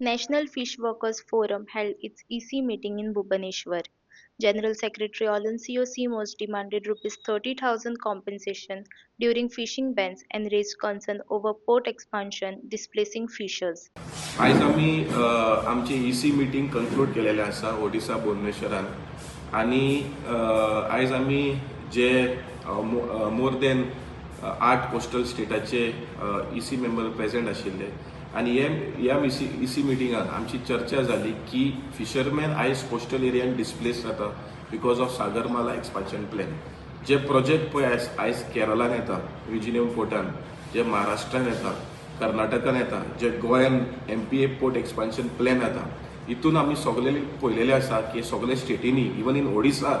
National Fish Workers Forum held its EC meeting in Bhubaneswar. General Secretary Olencio Simoes demanded Rs 30,000 compensation during fishing bans and raised concern over port expansion displacing fishers. आयज आमी आमची इसी meeting conclude केलेले आसा ओडिसा भुवनेश्वरान आनी आयज आमी जे more than 8 coastal स्टेटाचे इसी मेंबर प्रेझेंट आशिल्ले आनी हे ह्या इसी मिटिंगान आमची चर्चा जाली की फिशरमॅन आयज कोस्टल एरियान डिस्प्लेस जाता because of Sagarmala expansion plan. J project पळय आयज केरळान येता, विजिनम पोर्टान, जे महाराष्ट्रान येता, कर्नाटकान येता, जे गोंयान MPA port expansion plan येता, हितून आमी सगळे पळयलेले आसा की सगळे स्टेटींनी even in Odisha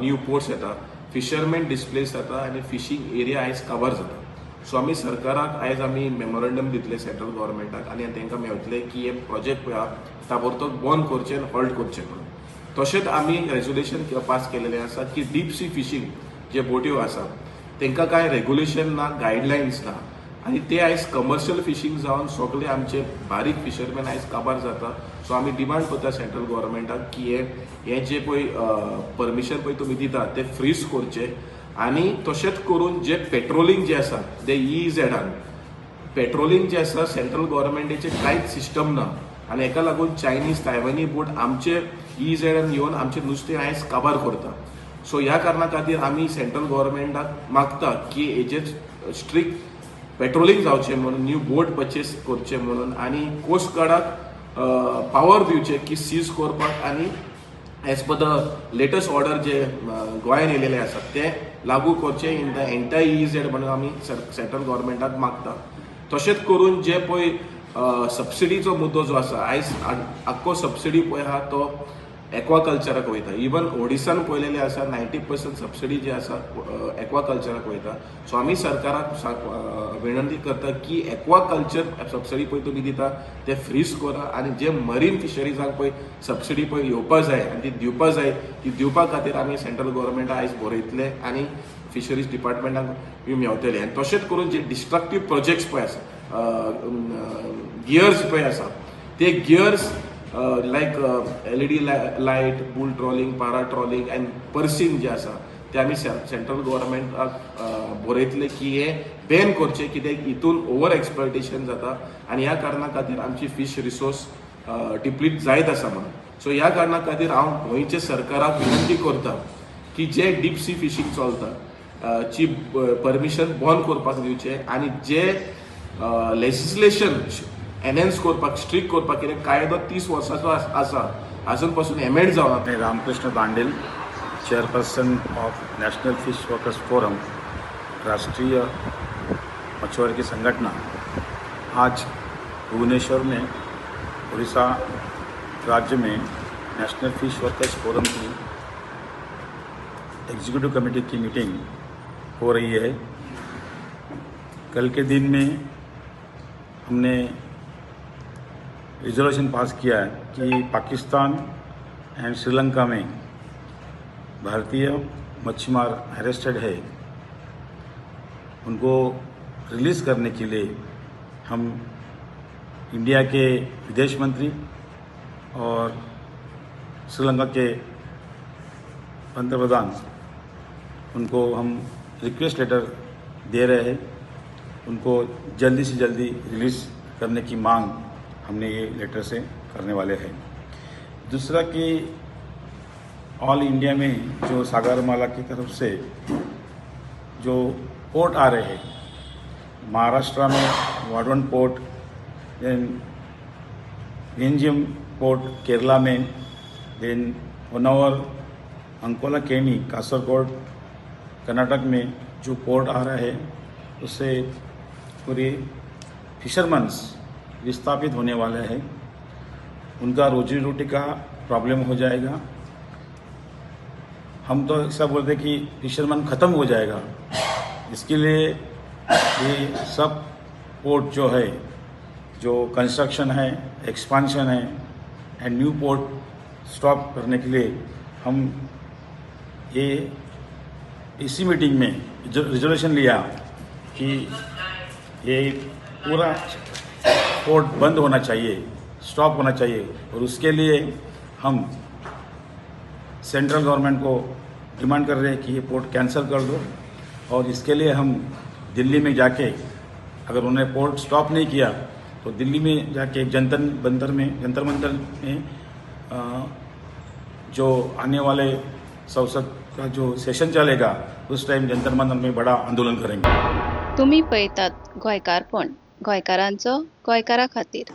new ports येता, फिशरमॅन डिस्प्लेस जाता आनी फिशींग एरिया आयज कवर जाता. सो आमी सरकाराक आयज आमी मेमोरंडम दितले सेंट्रल गव्हर्मेंटाक आनी तांकां मेळटले की हे प्रोजेक्ट पळय आहा ताबडतोब बंद करचें आनी हॉल्ट करचें म्हणून. तशेंच आमी रेजोल्युशन पास केलेलें आसा की डीप सी फिशींग जे बोट्यो आसा तांकां कांय रेगुलेशन ना, गायडलायन्स ना आनी ते आयज कमर्शियल फिशींग जावन सगळे आमचे बारीक फिशरमॅन आयज काबार जाता. सो आमी डिमांड करता सेंट्रल गव्हर्मेंटाक की हे जे पळय परमिशन पळय तुमी दिता ते फ्रीज करचे आनी तशेंच करून जे पेट्रोलिंग जे आसा ते EEZान पेट्रोलिंग जे आसा सेंट्रल गव्हर्मेंटाचे कांयच सिस्टम ना आनी हेका लागून चायनीज तायवानी बोट आमचे EEZान येवन आमचे नुस्तें आयज काबार करता. सो ह्या कारणा खातीर आमी सेंट्रल गव्हर्मेंटाक मागता की हेजेर स्ट्रिक्ट पेट्रोलिंग जावचें म्हणून, न्यू बोट परचेस करचें म्हणून आनी कोस्ट गार्डाक पावर दिवचे की सीज करपाक आनी as per the latest order जे गोंयान येयलेले आसा ते लागू करचे इन the entire EEZ म्हणून आमी सेंट्रल गव्हर्मेंटाक मागता. तशेंच करून जे पळय सबसिडीचो मुद्दो जो आसा आयज आख्खो सबसिडी पळय आहा तो एक्वाकल्चराक वयता. इवन ओडिसान पळयलेले आसा 90% सबसिडी जी आसा एक्वाकल्चराक वयता. सो आमी सरकाराक विनंती करता की एक्वाकल्चर सबसिडी पळय तुमी दिता ते फ्रीज करा आनी जे मरीन फिशरीजांक पळय सबसिडी पळय येवपा जाय आनी ती दिवपा जाय, ती दिवपा खातीर आमी सेंट्रल गव्हर्मेंटाक आयज बरयतले आनी फिशरीज डिपार्टमेंटाक मेवतले. आनी तशेंच करून जे डिस्ट्रक्टीव प्रोजेक्ट्स पळय आसा, गियर्स पळय आसा, ते gears like LED light, bull trawling, para trawling and purse seine जे आसा ते आमी सेंट्रल गव्हर्मेंटाक बरयतले की हे बॅन करचे कित्याक हितून ओवर एक्सप्लॉयटेशन जाता आनी ह्या कारणा खातीर आमची फिश रिसोर्स डिप्लीट जायत आसा म्हणून. सो ह्या कारणा खातीर हांव गोंयच्या सरकाराक विनंती करता की जे डीप सी फिशींग चलता ची परमिशन बंद करपाक दिवचें आनी जे लेजिस्लेशन एनहेन्स करपाक, स्ट्रिक्ट करपाक, कित्याक कायदो 30 वर्सांचो आसा, आजून पासून एमेंड जावना. Ramakrishna Dandel, chairperson of National Fish Workers Forum, राष्ट्रीय मछुआरे की संगठना, आज भुवनेश्वर में उड़ीसा राज्य में नेशनल फिश वर्कर्स फोरम की एग्जीक्यूटिव कमेटी की मीटिंग हो रही है. कल के दिन में हमने रिजोल्यूशन पास किया है कि पाकिस्तान एंड श्रीलंका में भारतीय मच्छीमार अरेस्टेड है, उनको रिलीज़ करने के लिए हम इंडिया के विदेश मंत्री और श्रीलंका के पंतप्रधान उनको हम रिक्वेस्ट लेटर दे रहे हैं, उनको जल्दी से जल्दी रिलीज़ करने की मांग हमने ये लेटर से करने वाले हैं. दूसरा कि ऑल इंडिया में जो सागरमाला की तरफ से जो पोर्ट आ रहे हैं, महाराष्ट्र में Vadhavan port, then Vizhinjam port Kerala में, then Honnavar, Ankola Keni, Kasaragod Karnataka में जो पोर्ट आ रहा है, उससे पूरे फिशरमैन्स विस्थापित होने वाले हैं, उनका रोजी रोटी का प्रॉब्लम हो जाएगा. हम तो ऐसा बोलते कि फिशरमैन ख़त्म हो जाएगा. इसके लिए ये सब पोर्ट जो है, जो कंस्ट्रक्शन है, एक्सपांशन है एंड न्यू पोर्ट स्टॉप करने के लिए हम ये इसी मीटिंग में रिजोल्यूशन लिया कि ये पूरा पोर्ट बंद होना चाहिए। स्टॉप होना चाहिए और उसके लिए हम सेंट्रल गवर्नमेंट को डिमांड कर रहे हैं कि ये पोर्ट कैंसिल कर दो। और इसके लिए हम दिल्ली में जाके, अगर उन्होंने पोर्ट स्टॉप नहीं किया तो दिल्ली में जाके जंतर मंतर में जो आने वाले संसद का जो सेशन चलेगा उस टाइम जंतर मंतर में बड़ा आंदोलन करेंगे। तुम्ही पळयतात गोंयकारपण, गोंयकारांचो गोंयकारा खातीर।